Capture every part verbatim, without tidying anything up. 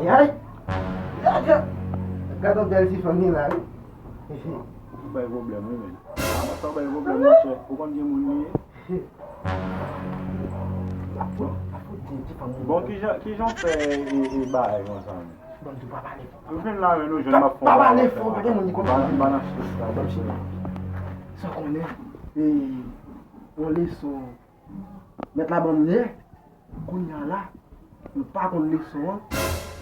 Ay! Gade, gade yon bèl ti fanm li la, wi. Ou bay pwoblèm, wi, men. Sa bay pwoblèm, monchè. Ou konn gen moun li ye? Bon, kijan, kijan w fè e, e bagay konsa, men? Ou vin la, men nou jwenn m ap fè yon bagay. Pa pale fò, pa gen moun ki konprann. M pa nan chita, monchè. Sa w konnen, e, yon leson. Mèt la ban m li, kounye a la, m pa konn leson an.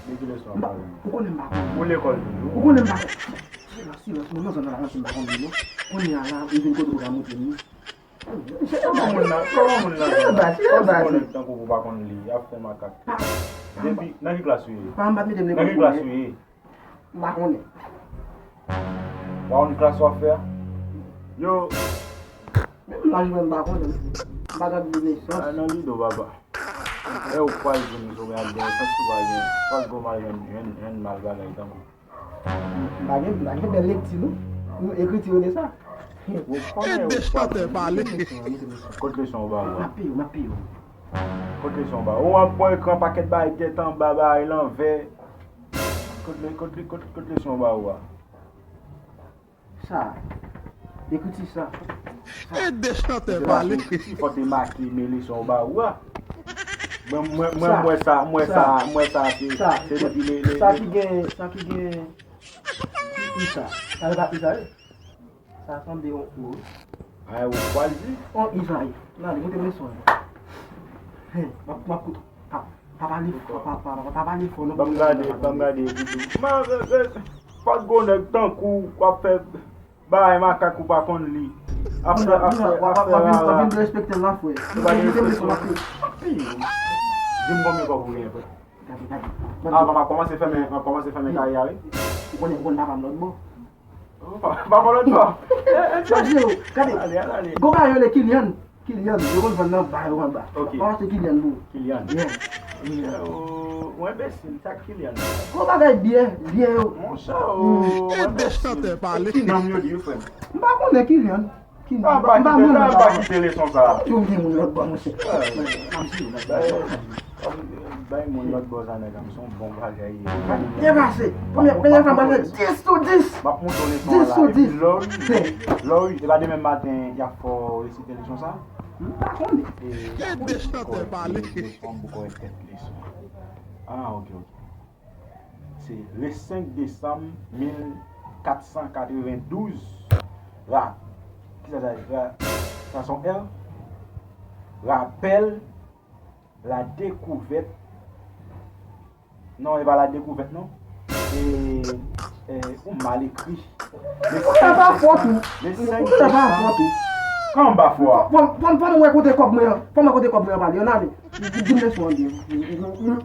De ki leson w ap pale? Ou konnen m pa konn. Ou lekòl toujou? Ou konnen m pa konn. Silans, silans, non, non, non, non, m pa konn li, non. Kounye a la, m vin kote w ka montre m li. Kòman moun nan, kòman moun nan, kòman moun nan tankou w pa konn li, ap fè makak. Depi, nan ki klas ou ye? Nan ki klas ou ye? M pa konn klas w ap fè a? Yo. Menm laj mwen m pa konnen. M pa gad li nesans. A, nan lido, papa. E ou pral di m sou gad nesans ou pa gen. Pas gwo mal jwenn, jwenn, jwenn mal bagay tankou. M pa gen, m pa gen bèl lekti, non. Nou ekriti yo de sa. Ou konnen ou pral di m. Kot leson ou ba ou a? M ap peye w, m ap peye w. Kot leson ou ba ou? Ou ap pran ekran pakèt bagay tèt anba, bagay lanvè. Kot le, kot le, kot, kot leson ba ou a? Sa. Ekriti sa. Sa. Ede chantè pale. Ekriti fò te make men leson ba ou a. Mwen, mwen, mwen, mwen sa, mwen sa, mwen sa, se, se depi le, le, sa ki gen, sa ki gen, ki, ki sa. Sa se pa ki sa, wi. Sa sanble yon O. Ay, ou pral di? On i sa ye. N ale, kote m sou an? Hen, m ap, m ap koute. Pa, pa pale fò, pa, pa, pa, pa pale fò, non. Ban m gade, ban m gade, Doudou. Fòk gon nèg tankou w ap fè bagay makak ou pa konn li. Ap fè, ap fè, ap fè rara. W ap vin derespekte l la, frè. Ou pa derespekte l. Di m konbyen kòb ou genyen, frè. Gade, gade. Avan m ap kòmanse fèmen, m ap kòmanse fèmen karyè a, wi. Ou konnen, ou konn papa m lòt bò. Pa, pa bò lòt bò. Gade, gade. Gon bagay yo rele Kilian. Kilian, yo konn vann nan ba yo anba. Ok. Pa achte Kilian pou ou. Kilian. Yeah. Yeah. Ou enbesil, sa k Kilian. Gon bagay byè, byè yo. Monchè, ou enbesil. Ki nonm yo di, wi, frè m? M pa konnen Kilian. Ki nonm? M pa kite, m pa kite leson sa a. Yo gen moun lòt bò, monchè. Bay moun lòt bò sa, nèg, se yon bon bagay. Byen pase. Premye, premye fwa, m pral fè dis sou dis. M ap montre w leson an la. Dis sou dis. Epi lè w rive, lè w rive, se pa demen maten y ap fè w resite leson sa? M pa konnen. Ede chantè pale. Leson pou kòrèk tèt leson. Ah, ok, ok. Se le senk desanm mil kat san katrevendouz. Ra-, kisa sa ye? Ra-, sa se yon L? Rapèl la dekouvèt. Non, e pa la dekouvèt, non. E, e, ou mal ekri. Ou ta pa fò tou. Ou ta pa fò tou. Kòman m pa fò a? Fò m, fò m, fò m wè kote kòb mwen an. Fò m wè kote kòb mwen an pale. Ann ale. Di m leson an byen.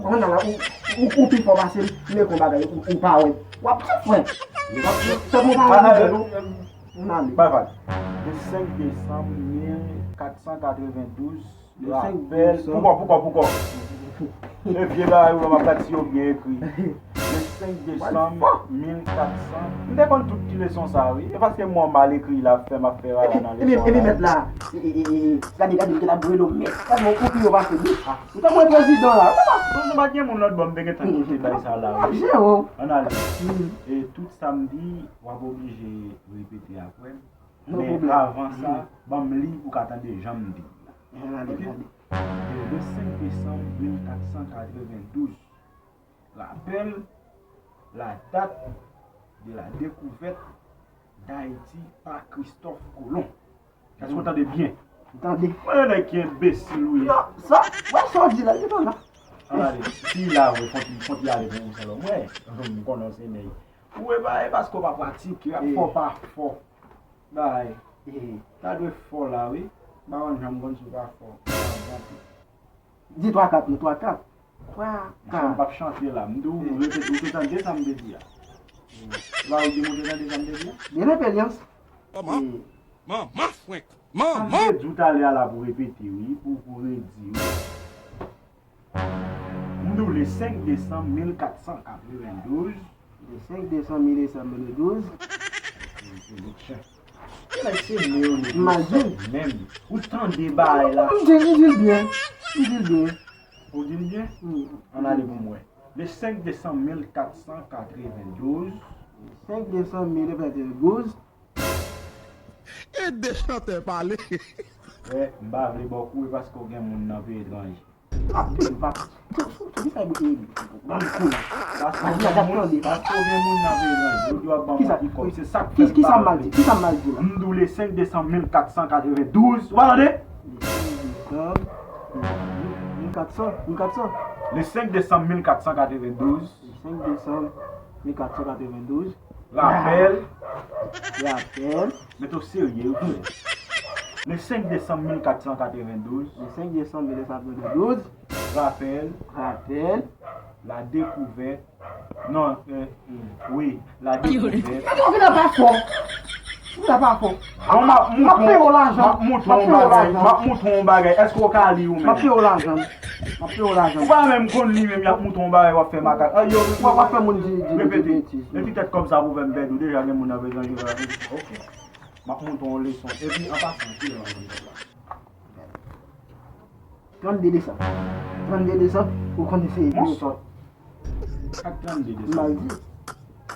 Ann ale, ou, ou, ou pi fò pase m, men kon bagay, ou, ou pa wè. W ap tout frè. Sèlman pa wè. Ann ale. Bay vag. Le senk desanm mil kat san katrevendouz, Rapèl, poukò, poukò, poukò? E vye bagay ou la, m ap gad si yo byen ekri. Le senk desanm mil kat san. M te konn tout ti leson sa, wi. E paske mwen mal ekri la, fè m ap fè rara nan leson la. Epi, epi mèt la, e, e, e, e, gade, gade, m te la brelo mèt. Gade, mwen kopi yo pase, wi. Ou ta mwen prezidan la. Nou, nou pa gen moun lòt bò, m te gentan kite bay sa la, wi. M ap jere w. Ann ale. E tout sa m di, w ap oblije repete apre m. Men avan sa, ban m li pou w ka tande jan m di l la. Ok? Le senk desanm mil kat san katrevendouz, rappelle la date de la découverte d'Haïti par Christophe Colomb. Èske w tande byen? M tande. Mwen, nèg ki enbesil ou ye. Non, sa, wè sa w di la, li gentan la. Ann ale, si la, wi, fò ti, fò ti ale pou ou, salòm. Mwen, m konnen w se nèg. Ou e pa, e paske w pa pratike, w ap fò, pa fò. Bay. Ta dwe fò la, wi. M pa konn jan m konn si w pa fò. Di twa kat, non, twa kat. Twa kat. M p ap chante la. M di w, repete, ou te tande sa m te di a. La, ou di m ou te tande sa m te di a? Byen, repelyans. Manman, manman frenk. Sa m te di w talè a la pou repete, wi, pou, pou redi, wi. M di w le senk desanm mil kat san katrevendouz. Le senk desanm mil kat san katrevendouz. Gen nèg se neo nèg yo sòt menm. Ou tande bagay la. M di, m di l byen. M di l byen. Ou di l byen? Wi. Ann ale pou m wè. Le cinq décembre mille quatre cent quatre-vingt-douze. Cinq décembre mille quatre-vingt-douze. E de chantè pale. Frè, m pa vle ba w kouri paske w gen moun nan peyi etranje. Ap pil, pa. Ki sa e bouke ebi? Ban m kouri. Paske w gen moun, paske w gen moun nan peyi etranje. Yo di w ap ban manti kòb. Se sa k fè m pa vle. Ki sa m mal di? Ki sa m mal di la? M di w le cinq décembre mille quatre cent quatre-vingt-douze. Ou pa tande? Le cinq décembre mille quatre cents, mille quatre cents. Le cinq décembre mille quatre cent quatre-vingt-douze. Le cinq décembre mille quatre cent quatre-vingt-douze. Rapèl. Rapèl. Mete w serye wi, frè. Le cinq décembre mille quatre cent quatre-vingt-douze. Le cinq décembre mille quatre cent quatre-vingt-douze. Rapèl. Rapèl. La découverte. Non, euh, hmm, wi, la découverte. Ou vin pa fò. Ou vin pa fò. Bon, m ap montre w, m ap montre w yon bagay, m ap montre w yon bagay. Èske w ka li ou menm? M ap peye w lajan. M ap peye w lajan. Ou pa menm konn li menm, y ap montre w yon bagay, w ap fè makak. Ay, yo, w ap fè moun di, di, di betiz. Epi tèt kòb sa pou fè m pèdi w, deja gen moun nan bezwen jwe avè m. Ok. M ap montre w yon leson. Epi, an pasan, ki lè w ap jwenn kòb la? Trannde desanm. Trannde desanm, ou konn se yon sòt. Ak trannde desanm. Mal di.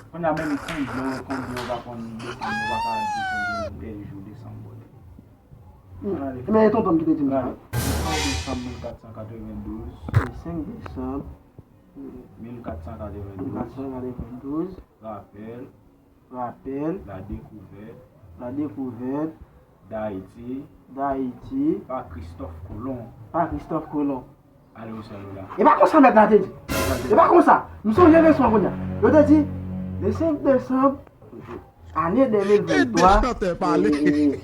Kounye a menm konbyen, konbyen w pa konn desanm, ou pa ka di konbyen bèl jou desanm, brother. Hmm. Ann ale. Men e tonton m ki te di m sa. Ann ale. Senk desanm mil kat san katrevendouz. Senk desanm. Mil kat san katrevendouz. Mil kat san katrevendouz. Rapèl. Rapèl. La découverte. La découverte. D'Haïti. D'Haïti. Par Christophe Colomb. Par Christophe Colomb. Ale osèl ou la. E pa konsa mèt la te di. E pa konsa. M sonje leson an kounye a. Yo te di, le senk desanm, ane de mil venntwa, e, e, e,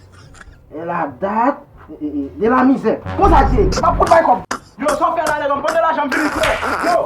e la date, e, e, e, de la misère. Konsa di, m ap fout bay kòb. Yo, sa w fè la, nèg, m pote lajan m vini, frè. Yo,